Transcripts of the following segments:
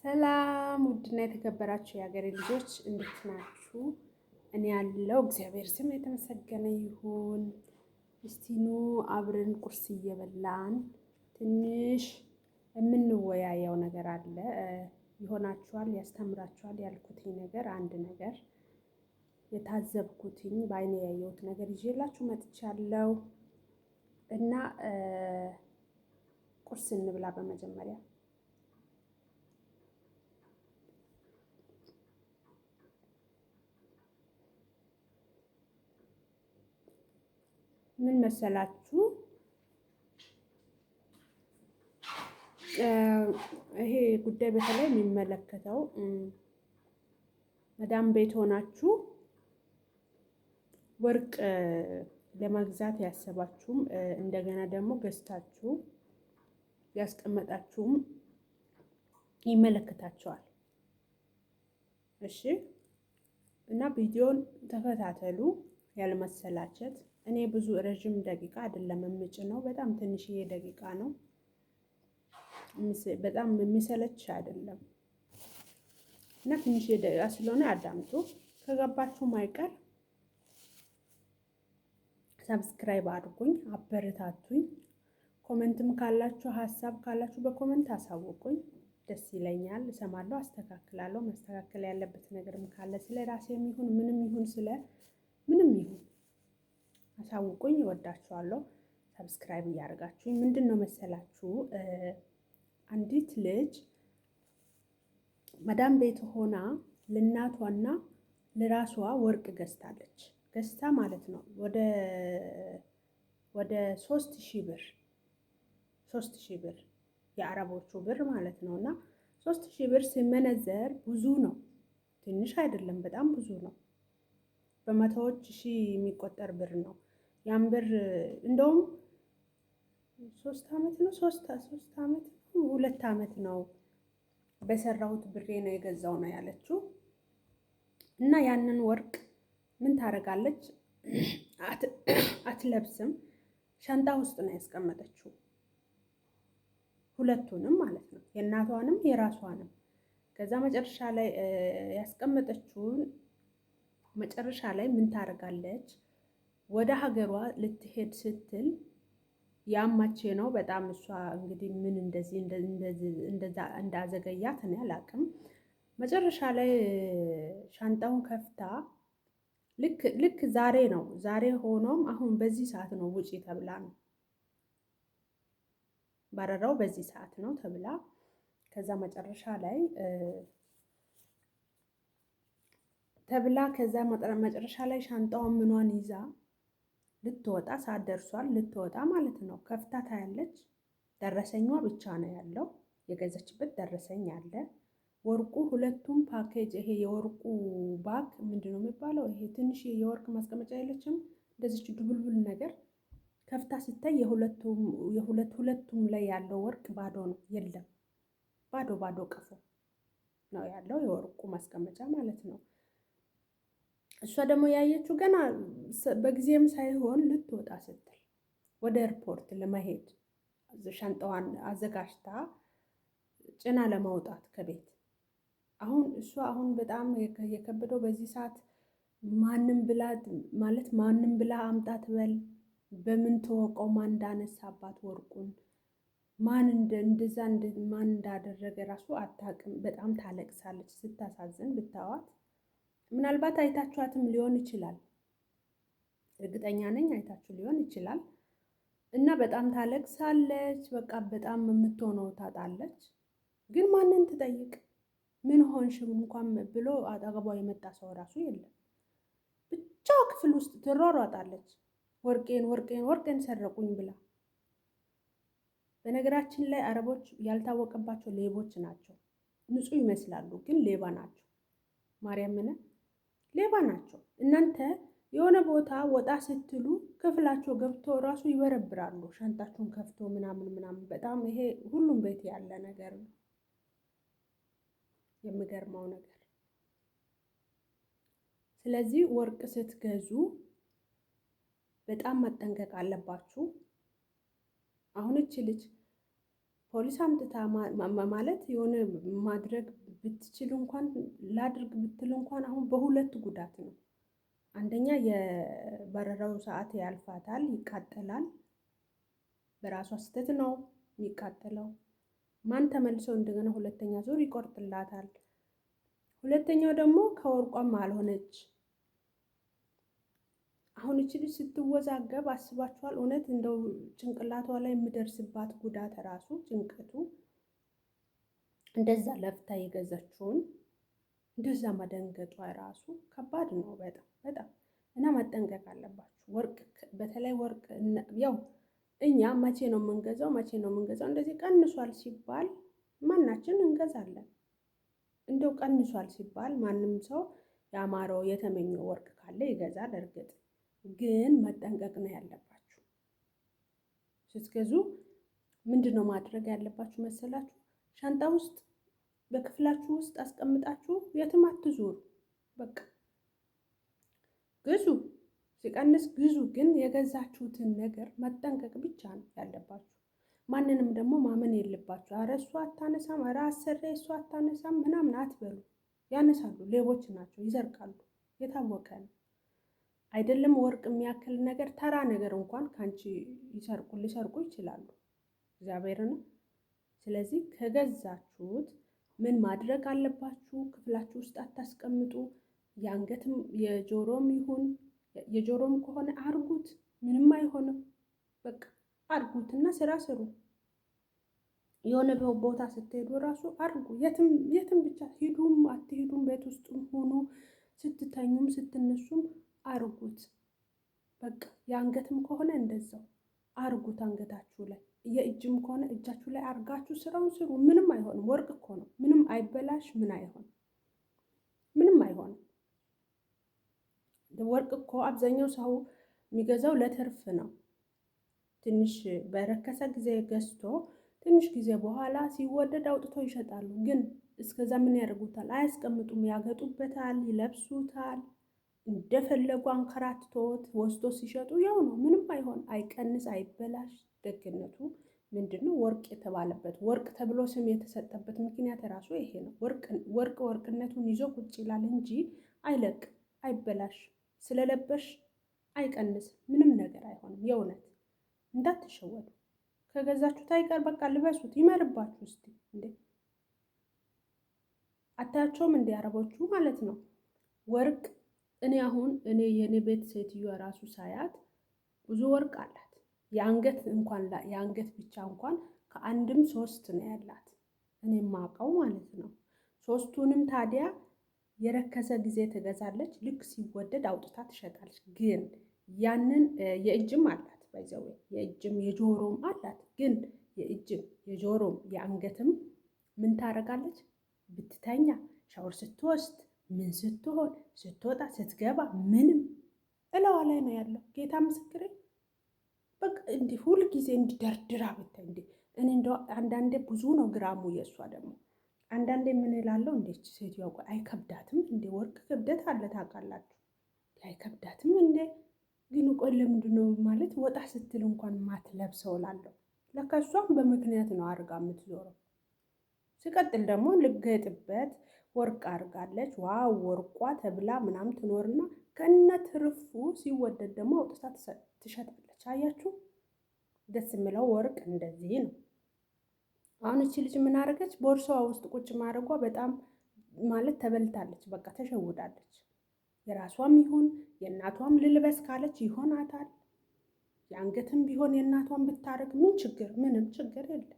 ሰላም ውድና የተከበራችሁ የሀገሬ ልጆች እንዴት ናችሁ? እኔ ያለው እግዚአብሔር ስም የተመሰገነ ይሁን። እስቲ ኑ አብረን ቁርስ እየበላን ትንሽ የምንወያየው ነገር አለ። ይሆናችኋል፣ ያስተምራችኋል ያልኩትኝ ነገር አንድ ነገር የታዘብኩትኝ በአይኔ ያየሁት ነገር ይዤላችሁ መጥቻለሁ እና ቁርስ እንብላ በመጀመሪያ። ምን መሰላችሁ? ይሄ ጉዳይ በተለይ የሚመለከተው መዳም ቤት ሆናችሁ ወርቅ ለመግዛት ያሰባችሁም እንደገና ደግሞ ገዝታችሁ ያስቀመጣችሁም ይመለከታቸዋል። እሺ፣ እና ቪዲዮን ተከታተሉ ያለመሰላቸት። እኔ ብዙ ረዥም ደቂቃ አይደለም የምጭነው፣ በጣም ትንሽዬ ደቂቃ ነው። በጣም የሚሰለች አይደለም እና ትንሽዬ ደቂቃ ስለሆነ አዳምጡ። ከገባችሁ ማይቀር subscribe አድርጉኝ፣ አበረታቱኝ። Comment ም ካላችሁ ሀሳብ ካላችሁ በ comment አሳውቁኝ፣ ደስ ይለኛል። እሰማለሁ፣ አስተካክላለሁ። ማስተካከል ያለበት ነገርም ካለ ስለ ራሴም ይሁን ምንም ይሁን ስለ ምንም ይሁን አሳውቁኝ። እወዳችኋለሁ። Subscribe እያደረጋችሁኝ ምንድን ነው መሰላችሁ፣ አንዲት ልጅ መዳም ቤት ሆና ለእናቷና ለራሷ ወርቅ ገዝታለች። ገዝታ ማለት ነው ወደ 3000 ብር፣ 3000 ብር የአረቦቹ ብር ማለት ነው። እና 3000 ብር ሲመነዘር ብዙ ነው፣ ትንሽ አይደለም፣ በጣም ብዙ ነው። በመቶዎች ሺህ የሚቆጠር ብር ነው። ያን ብር እንደውም 3 አመት ነው፣ 3 አመት ነው፣ 2 አመት ነው በሰራሁት ብሬ ነው የገዛው ነው ያለችው። እና ያንን ወርቅ ምን ታደርጋለች? አትለብስም። ሻንጣ ውስጥ ነው ያስቀመጠችው። ሁለቱንም ማለት ነው፣ የእናቷንም የራሷንም። ከዛ መጨረሻ ላይ ያስቀመጠችውን መጨረሻ ላይ ምን ታደርጋለች? ወደ ሀገሯ ልትሄድ ስትል ያማቼ ነው በጣም። እሷ እንግዲህ ምን እንደዚህ እንደዛ እንዳዘገያት እኔ አላቅም። መጨረሻ ላይ ሻንጣውን ከፍታ ልክ ልክ ዛሬ ነው፣ ዛሬ ሆኖም አሁን በዚህ ሰዓት ነው ውጪ ተብላ ነው፣ በረራው በዚህ ሰዓት ነው ተብላ፣ ከዛ መጨረሻ ላይ ተብላ፣ ከዛ መጨረሻ ላይ ሻንጣዋን ምኗን ይዛ ልትወጣ ሰዓት ደርሷል። ልትወጣ ማለት ነው። ከፍታ ታያለች። ደረሰኟ ብቻ ነው ያለው። የገዛችበት ደረሰኝ አለ። ወርቁ ሁለቱም ፓኬጅ፣ ይሄ የወርቁ bag ምንድን ነው የሚባለው? ይሄ ትንሽ የወርቅ ማስቀመጫ የለችም፣ እንደዚች ድቡልቡል ነገር፣ ከፍታ ሲታይ የሁለቱም የሁለት ሁለቱም ላይ ያለው ወርቅ ባዶ ነው፣ የለም። ባዶ ባዶ ቀፎ ነው ያለው የወርቁ ማስቀመጫ ማለት ነው። እሷ ደግሞ ያየችው ገና በጊዜም ሳይሆን ልትወጣ ስትል ወደ ኤርፖርት ለመሄድ ሻንጣዋን አዘጋጅታ ጭና ለማውጣት ከቤት። አሁን እሷ አሁን በጣም የከበደው በዚህ ሰዓት ማንም ብላ ማለት ማንም ብላ አምጣ ትበል፣ በምን ትወቀው ማን እንዳነሳባት ወርቁን፣ ማን እንደዛ ማን እንዳደረገ ራሱ አታውቅም። በጣም ታለቅሳለች። ስታሳዝን ብታዋት። ምናልባት አይታችኋትም ሊሆን ይችላል። እርግጠኛ ነኝ አይታችሁ ሊሆን ይችላል። እና በጣም ታለቅሳለች። በቃ በጣም የምትሆነው ታጣለች። ግን ማንን ትጠይቅ? ምን ሆንሽ እንኳን ብሎ አጠገቧ የመጣ ሰው ራሱ የለም። ብቻዋ ክፍል ውስጥ ትሯሯጣለች። ወርቄን ወርቄን ወርቄን ሰረቁኝ ብላ። በነገራችን ላይ አረቦች ያልታወቀባቸው ሌቦች ናቸው። ንጹህ ይመስላሉ፣ ግን ሌባ ናቸው። ማርያምን ሌባ ናቸው። እናንተ የሆነ ቦታ ወጣ ስትሉ ክፍላቸው ገብቶ ራሱ ይበረብራሉ። ሻንጣችሁን ከፍቶ ምናምን ምናምን። በጣም ይሄ ሁሉም ቤት ያለ ነገር ነው። የሚገርመው ነገር። ስለዚህ ወርቅ ስትገዙ በጣም መጠንቀቅ አለባችሁ። አሁን እቺ ልጅ ፖሊስ አምጥታ ማለት የሆነ ማድረግ ብትችል እንኳን፣ ላድርግ ብትል እንኳን አሁን በሁለት ጉዳት ነው። አንደኛ የበረራው ሰዓት ያልፋታል፣ ይቃጠላል። በራሷ ስህተት ነው የሚቃጠለው። ማን ተመልሶ እንደገና ሁለተኛ ዙር ይቆርጥላታል። ሁለተኛው ደግሞ ከወርቋም አልሆነች። አሁን እቺ ልጅ ስትወዛገብ አስባችኋል? እውነት እንደው ጭንቅላቷ ላይ የሚደርስባት ጉዳት ራሱ ጭንቀቱ፣ እንደዛ ለፍታ የገዛችውን እንደዛ መደንገጧ ራሱ ከባድ ነው በጣም በጣም። እና መጠንቀቅ አለባችሁ። ወርቅ በተለይ ወርቅ ያው እኛ መቼ ነው የምንገዛው? መቼ ነው የምንገዛው? እንደዚህ ቀንሷል ሲባል ማናችን እንገዛለን። እንደው ቀንሷል ሲባል ማንም ሰው ያማረው የተመኘው ወርቅ ካለ ይገዛል። እርግጥ ግን መጠንቀቅ ነው ያለባችሁ። ስትገዙ ምንድን ነው ማድረግ ያለባችሁ መሰላችሁ? ሻንጣ ውስጥ በክፍላችሁ ውስጥ አስቀምጣችሁ የትም አትዞሩ። በቃ ግዙ፣ ሲቀንስ ግዙ። ግን የገዛችሁትን ነገር መጠንቀቅ ብቻ ነው ያለባችሁ። ማንንም ደግሞ ማመን የለባችሁ። ኧረ እሷ አታነሳም፣ ኧረ አሰሬ እሷ አታነሳም ምናምን አትበሉ። ያነሳሉ፣ ሌቦች ናቸው፣ ይዘርቃሉ። የታወቀ ነው። አይደለም ወርቅ የሚያክል ነገር ተራ ነገር እንኳን ከአንቺ ይሰርቁ ሊሰርቁ ይችላሉ። እግዚአብሔርን። ስለዚህ ከገዛችሁት ምን ማድረግ አለባችሁ? ክፍላችሁ ውስጥ አታስቀምጡ። የአንገትም የጆሮም ይሁን የጆሮም ከሆነ አርጉት፣ ምንም አይሆንም። በቃ አርጉትና ስራ ስሩ። የሆነ ቦታ ስትሄዱ ራሱ አርጉ። የትም የትም ብቻ ሂዱም አትሂዱም፣ ቤት ውስጥም ሆኑ ስትተኙም ስትነሱም አርጉት። በቃ የአንገትም ከሆነ እንደዛው አርጉት አንገታችሁ ላይ፣ የእጅም ከሆነ እጃችሁ ላይ አርጋችሁ ስራውን ስሩ። ምንም አይሆንም። ወርቅ እኮ ነው። ምንም አይበላሽ፣ ምን አይሆን፣ ምንም አይሆንም። ወርቅ እኮ አብዛኛው ሰው የሚገዛው ለትርፍ ነው። ትንሽ በረከሰ ጊዜ ገዝቶ ትንሽ ጊዜ በኋላ ሲወደድ አውጥቶ ይሸጣሉ። ግን እስከዛ ምን ያደርጉታል? አያስቀምጡም። ያገጡበታል፣ ይለብሱታል። እንደፈለጉ አንከራትቶት ወስዶ ሲሸጡ ያው ነው። ምንም አይሆን፣ አይቀንስ፣ አይበላሽ። ደግነቱ ምንድን ነው? ወርቅ የተባለበት ወርቅ ተብሎ ስም የተሰጠበት ምክንያት ራሱ ይሄ ነው። ወርቅ ወርቅነቱን ይዞ ቁጭ ይላል እንጂ አይለቅ፣ አይበላሽ። ስለለበሽ አይቀንስ፣ ምንም ነገር አይሆንም። የእውነት እንዳትሸወዱ። ከገዛችሁት አይቀር በቃ ልበሱት፣ ይመርባችሁ። እስቲ እንዴ አታያቸውም? እንደ አረቦቹ ማለት ነው ወርቅ እኔ አሁን እኔ የኔ ቤት ሴትዮዋ ራሱ ሳያት ብዙ ወርቅ አላት። የአንገት እንኳን የአንገት ብቻ እንኳን ከአንድም ሶስት ነው ያላት፣ እኔ ማቀው ማለት ነው። ሶስቱንም ታዲያ የረከሰ ጊዜ ትገዛለች፣ ልክ ሲወደድ አውጥታ ትሸጣለች። ግን ያንን የእጅም አላት by the way፣ የእጅም የጆሮም አላት። ግን የእጅም የጆሮም የአንገትም ምን ታደርጋለች? ብትተኛ፣ ሻወር ስትወስድ፣ ምን ስትሆን፣ ስትወጣ ስትገባ ምንም እለዋ ላይ ነው ያለው። ጌታ ምስክሬ በቃ እንዲህ ሁል ጊዜ እንዲደርድራ ብታይ እንዲ እኔ እንደው አንዳንዴ ብዙ ነው ግራሙ የእሷ ደግሞ አንዳንዴ ምን እላለሁ፣ እንዴ ሴትዮዋ ቆይ አይከብዳትም እንዴ? ወርቅ ክብደት አለ ታውቃላችሁ። አይከብዳትም እንዴ? ግን ቆይ ለምንድን ነው ማለት ወጣ ስትል እንኳን ማትለብሰው እላለሁ። ለካ እሷም በምክንያት ነው አድርጋ የምትዞረው። ሲቀጥል ደግሞ ልገጥበት ወርቅ አድርጋለች፣ wow ወርቋ ተብላ ምናምን ትኖርና ከነ ትርፉ ሲወደድ ደግሞ አውጥታ ትሸጣለች። አያችሁ፣ ደስ የሚለው ወርቅ እንደዚህ ነው። አሁን እቺ ልጅ ምን አደረገች? ቦርሳዋ ውስጥ ቁጭ ማድረጓ በጣም ማለት ተበልታለች። በቃ ተሸውዳለች። የራሷም ይሁን የእናቷም ልልበስ ካለች ይሆናታል። የአንገትም ቢሆን የእናቷም ብታደርግ ምን ችግር? ምንም ችግር የለም።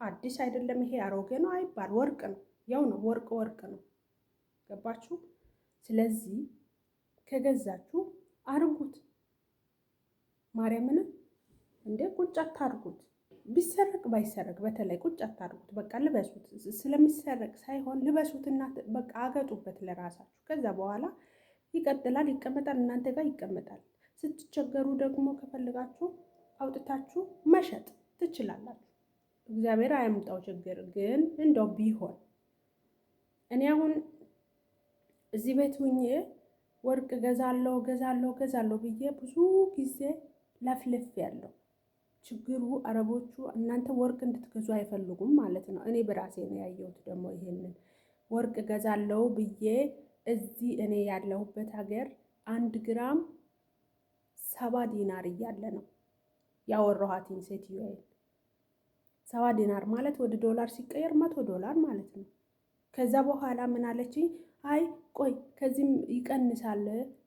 አዲስ አይደለም ይሄ አሮጌ ነው አይባል። ወርቅ ነው፣ ያው ነው። ወርቅ ወርቅ ነው። ገባችሁ? ስለዚህ ከገዛችሁ አርጉት። ማርያምን እንዴ ቁጭ አታርጉት። ቢሰረቅ ባይሰረቅ በተለይ ቁጭ አታርጉት። በቃ ልበሱት። ስለሚሰረቅ ሳይሆን ልበሱትና በቃ አገጡበት ለራሳችሁ። ከዛ በኋላ ይቀጥላል፣ ይቀመጣል፣ እናንተ ጋር ይቀመጣል። ስትቸገሩ ደግሞ ከፈልጋችሁ አውጥታችሁ መሸጥ ትችላላችሁ። እግዚአብሔር አያምጣው ችግር፣ ግን እንደው ቢሆን እኔ አሁን እዚህ ቤት ሁኜ ወርቅ ገዛለሁ ገዛለሁ ገዛለሁ ብዬ ብዙ ጊዜ ለፍልፍ ያለው ችግሩ አረቦቹ እናንተ ወርቅ እንድትገዙ አይፈልጉም ማለት ነው። እኔ በራሴ ነው ያየሁት። ደግሞ ይሄንን ወርቅ ገዛለው ብዬ እዚህ እኔ ያለሁበት ሀገር 1 ግራም 70 ዲናር እያለ ነው ያወራኋትኝ ሴትዮዬን። 70 ዲናር ማለት ወደ ዶላር ሲቀየር 100 ዶላር ማለት ነው። ከዛ በኋላ ምን አለችኝ? አይ ቆይ ከዚህም ይቀንሳል።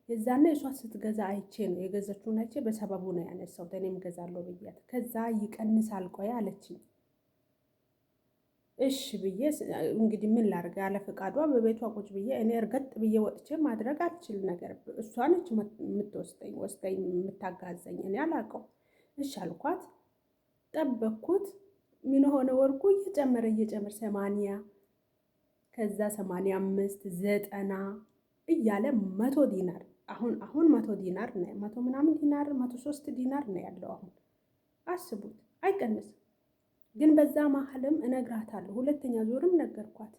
የዛኔ እሷ ስትገዛ አይቼ ነው የገዛችውን አይቼ በሰበቡ ነው ያነሳሁት። እኔም ገዛለሁ ብያት፣ ከዛ ይቀንሳል ቆይ አለችኝ። እሺ ብዬ እንግዲህ ምን ላድርግ፣ ያለ ፈቃዷ በቤቷ ቁጭ ብዬ እኔ እርገጥ ብዬ ወጥቼ ማድረግ አልችል ነገር። እሷ ነች የምትወስደኝ ወስደኝ የምታጋዘኝ፣ እኔ አላውቀው። እሺ አልኳት፣ ጠበቅኩት። ምን ሆነ? ወርቁ እየጨመረ እየጨመረ 80፣ ከዛ 85፣ 90 እያለ 100 ዲናር፣ አሁን አሁን 100 ዲናር ነው፣ መቶ ምናምን ዲናር፣ 103 ዲናር ነው ያለው አሁን። አስቡት፣ አይቀንስም። ግን በዛ መሀልም እነግራታለሁ። ሁለተኛ ዙርም ነገርኳት።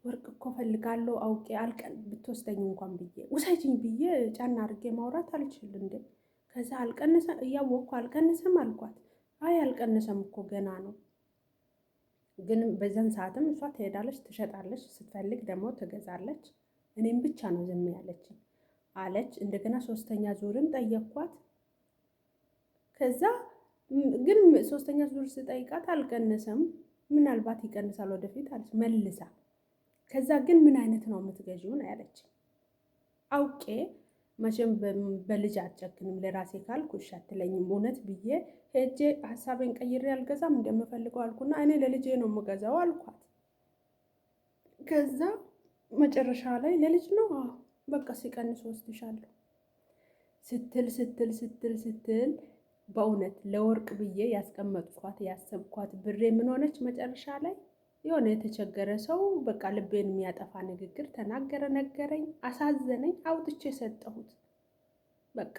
ወርቅ እኮ ፈልጋለሁ አውቄ አልቀን ብትወስደኝ እንኳን ብዬ ውሰጅኝ ብዬ ጫና አድርጌ ማውራት አልችል እንዴ። ከዛ አልቀነሰ እያወቅኩ አልቀነሰም አልኳት። አይ አልቀነሰም እኮ ገና ነው። ግን በዛን ሰዓትም እሷ ትሄዳለች፣ ትሸጣለች፣ ስትፈልግ ደግሞ ትገዛለች። እኔም ብቻ ነው ዝም ያለችኝ አለች። እንደገና ሶስተኛ ዙርም ጠየኳት። ከዛ ግን ሶስተኛ ዙር ስጠይቃት አልቀነሰም፣ ምናልባት ይቀንሳል ወደፊት አለች መልሳ። ከዛ ግን ምን አይነት ነው የምትገዢው ነው ያለች። አውቄ መቼም በልጅ አትጨክንም፣ ለራሴ ካልኩ እሺ አትለኝም። እውነት ብዬ ሄጄ ሀሳቤን ቀይሬ አልገዛም እንደምፈልገው አልኩና እኔ ለልጄ ነው የምገዛው አልኳት። ከዛ መጨረሻ ላይ ለልጅ ነው በቃ ሲቀንስ ወስድሻለሁ ስትል ስትል ስትል ስትል በእውነት ለወርቅ ብዬ ያስቀመጥኳት ያሰብኳት ብሬ ምን ሆነች መጨረሻ ላይ? የሆነ የተቸገረ ሰው በቃ ልቤን የሚያጠፋ ንግግር ተናገረ፣ ነገረኝ፣ አሳዘነኝ። አውጥቼ ሰጠሁት። በቃ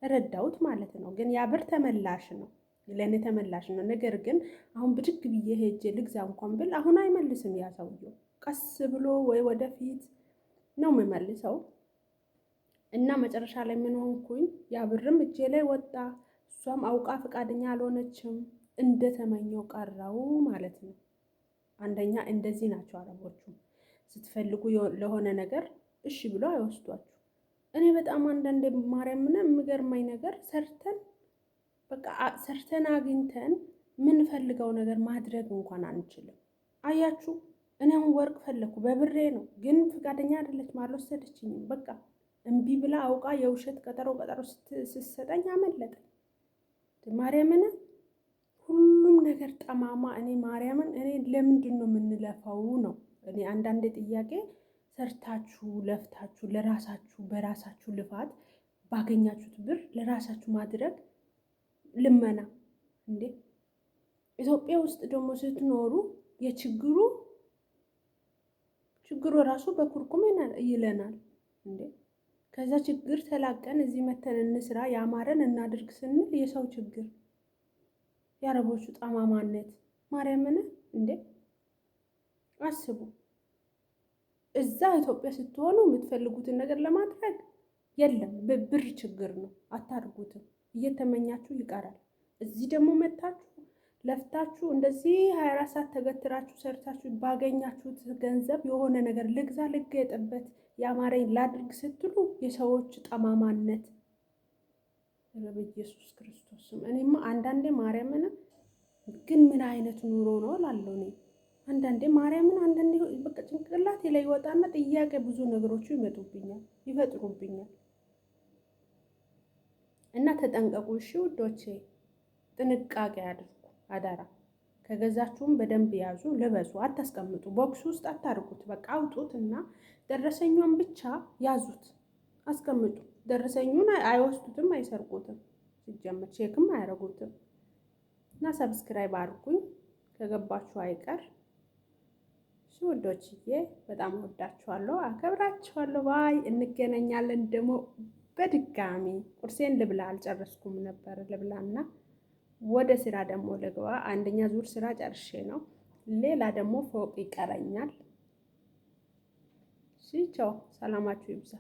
ረዳሁት ማለት ነው። ግን ያ ብር ተመላሽ ነው፣ ለእኔ ተመላሽ ነው። ነገር ግን አሁን ብድግ ብዬ ሄጄ ልግዛ እንኳን ብል አሁን አይመልስም ያ ሰውየው። ቀስ ብሎ ወይ ወደፊት ነው የሚመልሰው። እና መጨረሻ ላይ ምን ሆንኩኝ? ያ ብርም እጄ ላይ ወጣ። እሷም አውቃ ፈቃደኛ አልሆነችም። እንደተመኘው ቀረው ማለት ነው። አንደኛ እንደዚህ ናቸው አረቦቹ። ስትፈልጉ ለሆነ ነገር እሺ ብሎ አይወስዷችሁ። እኔ በጣም አንዳንዴ ማርያምን የሚገርመኝ ነገር ሰርተን በቃ ሰርተን አግኝተን የምንፈልገው ነገር ማድረግ እንኳን አንችልም። አያችሁ፣ እኔ አሁን ወርቅ ፈለግኩ በብሬ ነው፣ ግን ፈቃደኛ አይደለችም፣ አልወሰደችኝም። በቃ እምቢ ብላ አውቃ የውሸት ቀጠሮ ቀጠሮ ስትሰጠኝ አመለጠኝ። ማርያምን ሁሉም ነገር ጠማማ። እኔ ማርያምን እኔ ለምንድን ነው የምንለፋው ነው እኔ አንዳንዴ ጥያቄ። ሰርታችሁ ለፍታችሁ ለራሳችሁ በራሳችሁ ልፋት ባገኛችሁት ብር ለራሳችሁ ማድረግ ልመና እንዴ? ኢትዮጵያ ውስጥ ደግሞ ስትኖሩ የችግሩ ችግሩ ራሱ በኩርኩም ይለናል እንዴ። ከዛ ችግር ተላቀን እዚህ መተን እንስራ ያማረን እናድርግ ስንል የሰው ችግር፣ የአረቦቹ ጠማማነት፣ ማርያምን እንዴ አስቡ። እዛ ኢትዮጵያ ስትሆኑ የምትፈልጉትን ነገር ለማድረግ የለም ብር ችግር ነው፣ አታድርጉትም። እየተመኛችሁ ይቀራል። እዚህ ደግሞ መታችሁ ለፍታችሁ እንደዚህ 24 ሰዓት ተገትራችሁ ሰርታችሁ ባገኛችሁት ገንዘብ የሆነ ነገር ልግዛ፣ ልጌጥበት፣ ያማረኝ ላድርግ ስትሉ የሰዎች ጠማማነት። በኢየሱስ ክርስቶስም እኔማ አንዳንዴ ማርያምን ግን ምን አይነት ኑሮ ነው እላለሁ። እኔ አንዳንዴ ማርያምን አንዳንዴ በቃ ጭንቅላቴ ላይ ይወጣና ጥያቄ ብዙ ነገሮቹ ይመጡብኛል፣ ይፈጥሩብኛል። እና ተጠንቀቁ እሺ ውዶቼ፣ ጥንቃቄ አድርጉ አደራ። ከገዛችሁም በደንብ ያዙ፣ ልበሱ፣ አታስቀምጡ፣ box ውስጥ አታርጉት። በቃ አውጡት እና ደረሰኙን ብቻ ያዙት፣ አስቀምጡ። ደረሰኙን አይወስዱትም፣ አይሰርቁትም፣ ሲጀመር check ም አያደርጉትም። እና subscribe አድርጉኝ ከገባችሁ አይቀር። እሺ ውዶችዬ፣ በጣም ወዳችኋለሁ፣ አከብራችኋለሁ። Bye፣ እንገናኛለን ደግሞ በድጋሚ። ቁርሴን ልብላ፣ አልጨረስኩም ነበር፣ ልብላና ወደ ስራ ደግሞ ልግባ። አንደኛ ዙር ስራ ጨርሼ ነው፣ ሌላ ደግሞ ፎቅ ይቀረኛል። እሺ ቻው፣ ሰላማችሁ ይብዛ።